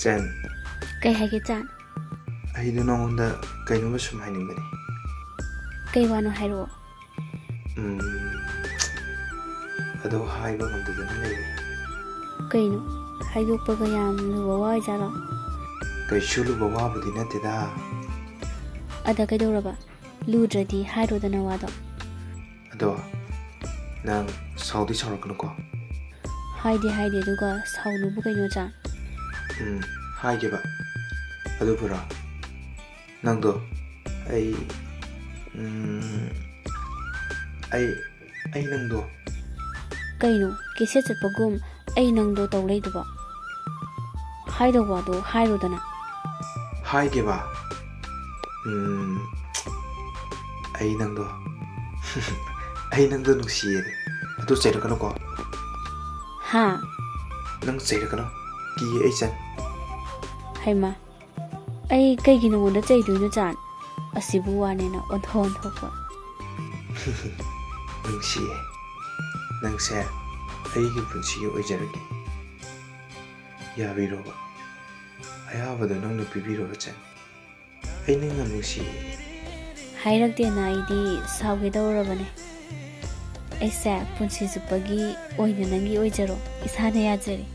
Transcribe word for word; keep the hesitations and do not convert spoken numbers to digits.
ꯆꯟ꯫ ꯀꯩ ꯍꯥꯏꯒꯦ, ꯆꯥꯟ? ꯑꯩꯗꯣ ꯅꯉꯣꯟꯗ ꯀꯩꯅꯣꯝꯃ ꯁꯨꯝ ꯍꯥꯏꯅꯤꯡꯕꯅꯤ꯫ ꯀꯩ ꯋꯥꯅꯣ ꯍꯥꯏꯔꯛꯑꯣ꯫ ꯎꯝ, ꯑꯗꯣ ꯍꯥꯏꯕ ꯉꯝꯗꯗꯅ ꯂꯩꯔꯦ꯫ ꯀꯩꯅꯣ? ꯍꯥꯏꯗꯣꯛꯄꯒ ꯌꯥꯝ ꯂꯨꯕ ꯋꯥ ꯑꯣꯏꯖꯥꯠꯂꯣ? ꯀꯩꯁꯨ ꯂꯨꯕ ꯋꯥꯕꯨꯗꯤ ꯅꯠꯇꯦꯗ꯫ ꯑꯗ ꯀꯩꯗꯧꯔꯕ? ꯂꯨꯗ꯭ꯔꯗꯤ ꯍꯥꯏꯔꯣꯗꯅ ꯋꯥꯗꯣ꯫ ꯑꯗꯣ ꯅꯪ ꯁꯥꯎꯗꯤ ꯁꯥꯎꯔꯛꯀꯅꯨꯀꯣ꯫ ꯍꯥꯏꯗꯤ ꯍꯥꯏꯗꯦ, ꯑꯗꯨꯒ ꯁꯥꯎꯅꯨꯕꯨ ꯀꯩꯅꯣ, ꯆꯥꯟ? ꯎꯝ, ꯍꯥꯏꯒꯦꯕ꯫ ꯑꯗꯨꯕꯨꯔꯣ, ꯅꯪꯗꯣ ꯑꯩ, ꯎꯝ, ꯑꯩ, ꯑꯩ ꯅꯪꯗꯣ꯫ ꯀꯩꯅꯣ, ꯀꯦꯁꯦꯠ ꯆꯠꯄꯒꯨꯝ ꯑꯩ ꯅꯪꯗꯣ ꯇꯧ ꯂꯩꯗꯨꯕꯣ? ꯍꯥꯏꯗꯧ ꯋꯥꯗꯣ ꯍꯥꯏꯔꯣꯗꯅ꯫ ꯍꯥꯏꯒꯦꯕ꯫ ꯎꯝ, ꯑꯩ ꯅꯪꯗꯣ, ꯑꯩ ꯅꯪꯗꯣ ꯅꯨꯡꯁꯤꯌꯦ꯫ ꯑꯗꯨ ꯆꯩꯔꯛꯀꯅꯨꯀꯣ꯫ ꯍꯥ? ꯅꯪ ꯆꯩꯔꯛꯀꯅꯨ꯫ ꯀꯤꯌꯦ ꯑꯩ, ꯆꯟ꯫ ꯍꯩꯃꯥ, ꯑꯩ ꯀꯩꯒꯤ ꯅꯉꯣꯟꯗ ꯆꯩꯗꯣꯏꯅꯣ, ꯆꯥꯟ? ꯑꯁꯤꯕꯨ ꯋꯥꯅꯦꯅ ꯑꯣꯟꯊꯣꯛ ꯑꯣꯟꯊꯣꯛꯄ꯫ ꯅꯨꯡꯁꯤꯌꯦ꯫ ꯅꯪꯁꯦ ꯑꯩꯒꯤ ꯄꯨꯟꯁꯤꯒꯤ ꯑꯣꯏꯖꯔꯒꯦ꯫ ꯌꯥꯕꯤꯔꯣꯕ? ꯑꯌꯥꯕꯗꯣ ꯅꯪꯅ ꯄꯤꯕꯤꯔꯣꯕ, ꯆꯟ꯫ ꯑꯩ ꯅꯪ ꯌꯥꯝ ꯅꯨꯡꯁꯤꯌꯦ꯫ ꯍꯥꯏꯔꯛꯇꯦꯅ ꯑꯩꯗꯤ ꯁꯥꯎꯒꯦ ꯇꯧꯔꯕꯅꯦ꯫ ꯑꯩꯁꯦ ꯄꯨꯟꯁꯤ ꯆꯨꯞꯄꯒꯤ ꯑꯣꯏꯅ ꯅꯪꯒꯤ ꯑꯣꯏꯖꯔꯣ, ꯏꯁꯥꯅ ꯌꯥꯖꯔꯦ꯫